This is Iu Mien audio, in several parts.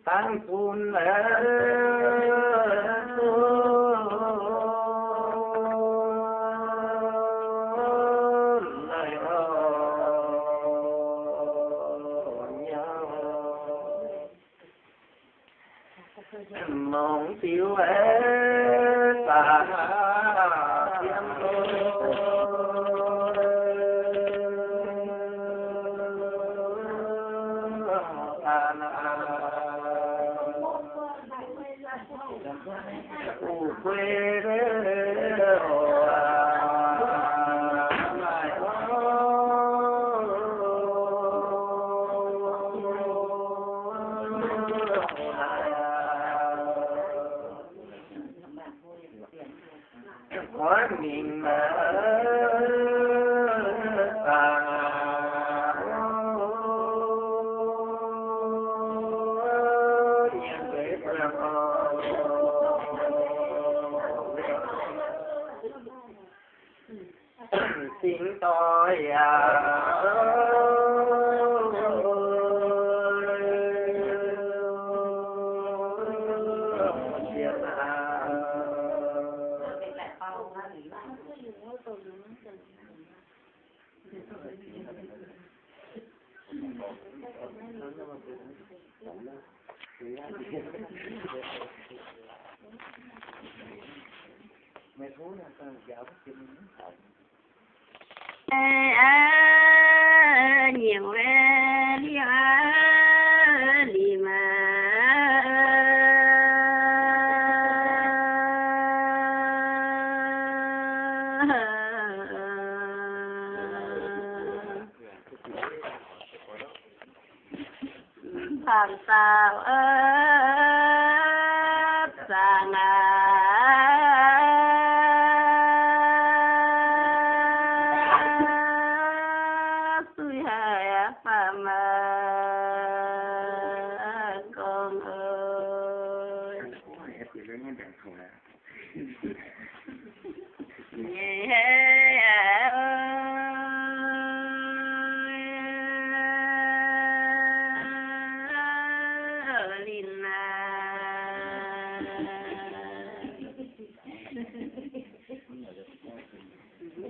Dangv bun mongc diuv baac yiem Singx doic yaac Nyiemc liuz, liuz maah. Bangc dauh aav, zaangc aav, suiv haic aqv, faam aav, gorngv oc. Lin aac,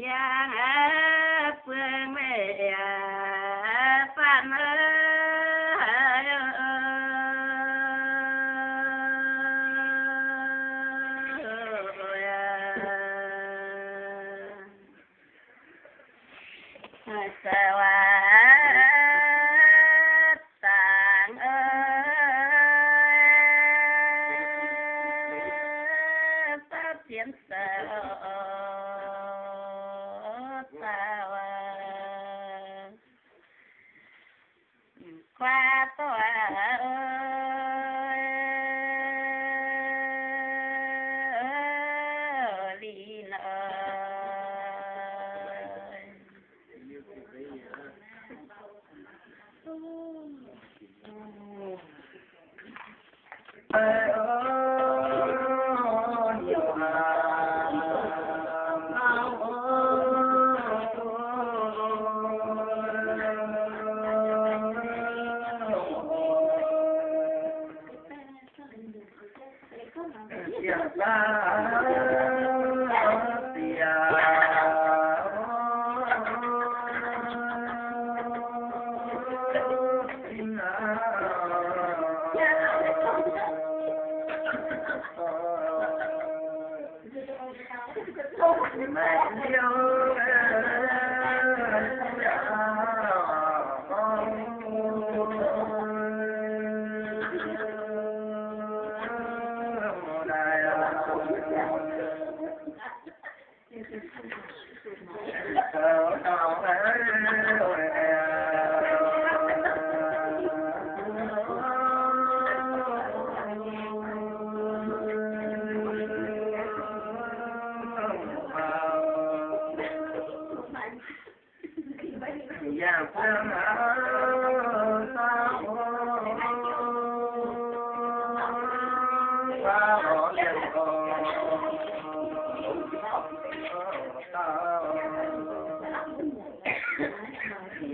yangh aac, buang meih aac, faam aac. Zaangc aav, zaangc aav, zienx zaux dauh aac, kuaav doic lin oc.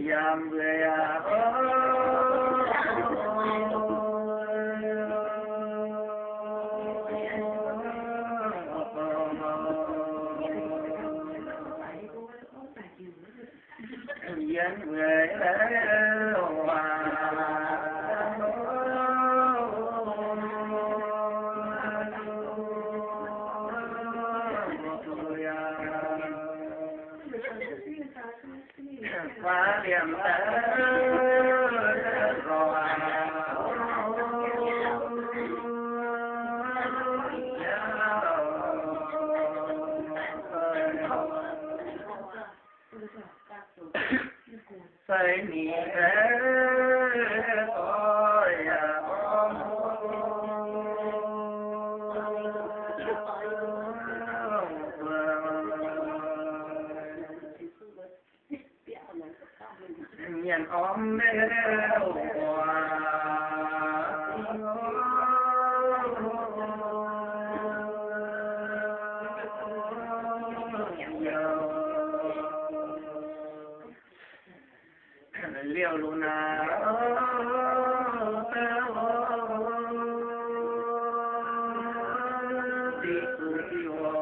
Yiem mbuo aac, Mienh ormv meuv oc. Liouh lunx naaiv, diqc zuqc diuh oc.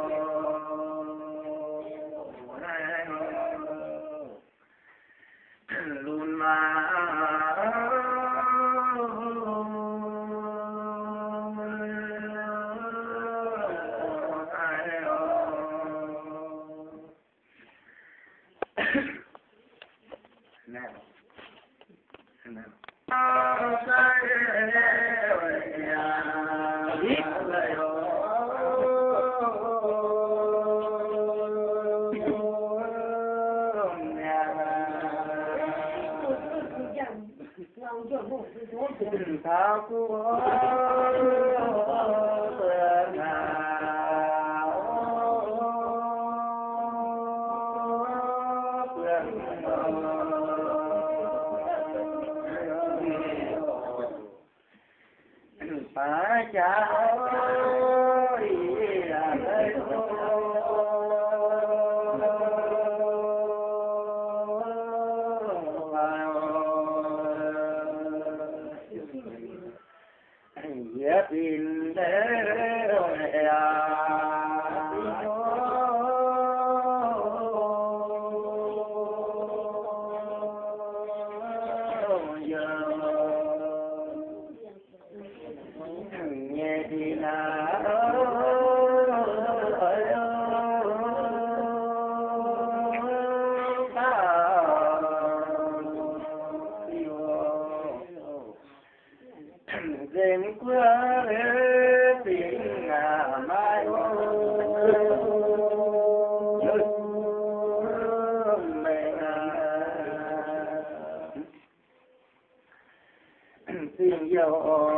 Lunx maac Nzengc guoqv liuz zingh aqv, maiv oc. Meih aqv, zingh youh oc.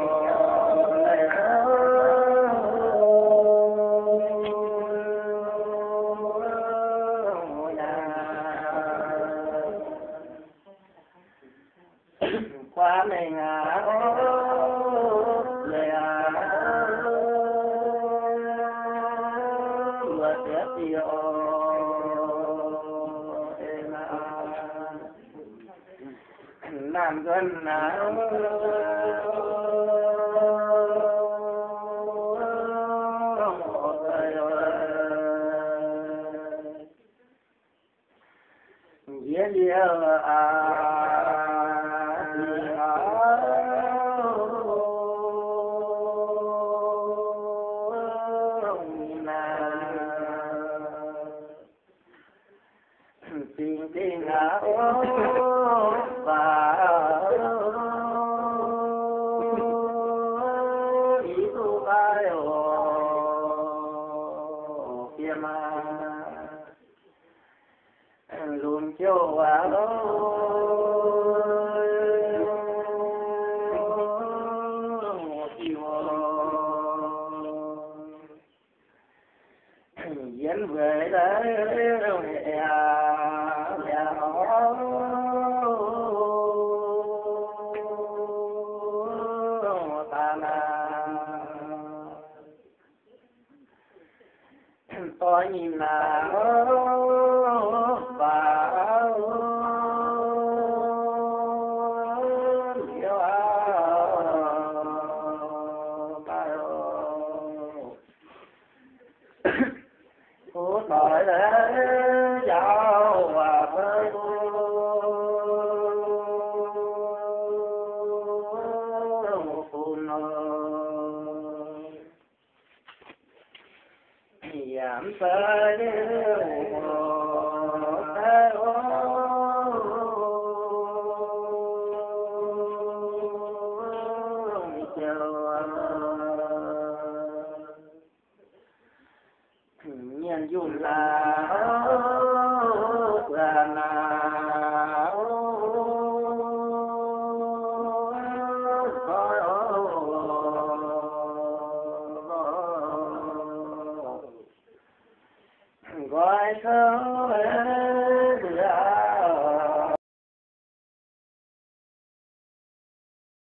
Kuaaiv mengh aqv, meih aqv, mbuo ziex diuh oc. Naamh nzuonx naaiv, nziex liouh aqv, zingh aqv, zingh zingh aqv, baac yie duqv maiv oc, fiem aqv. Lunx jouh waac oc, yienx weic daaih, daaih naaiv. Doix nyim naaiv, baac liouh aqv, baac kuv doix la'jauv waac baac bun nor. Yaac mv zeiz liuz, mv zeiz oc. Yunh laauc buatc naaic, nqoi kouv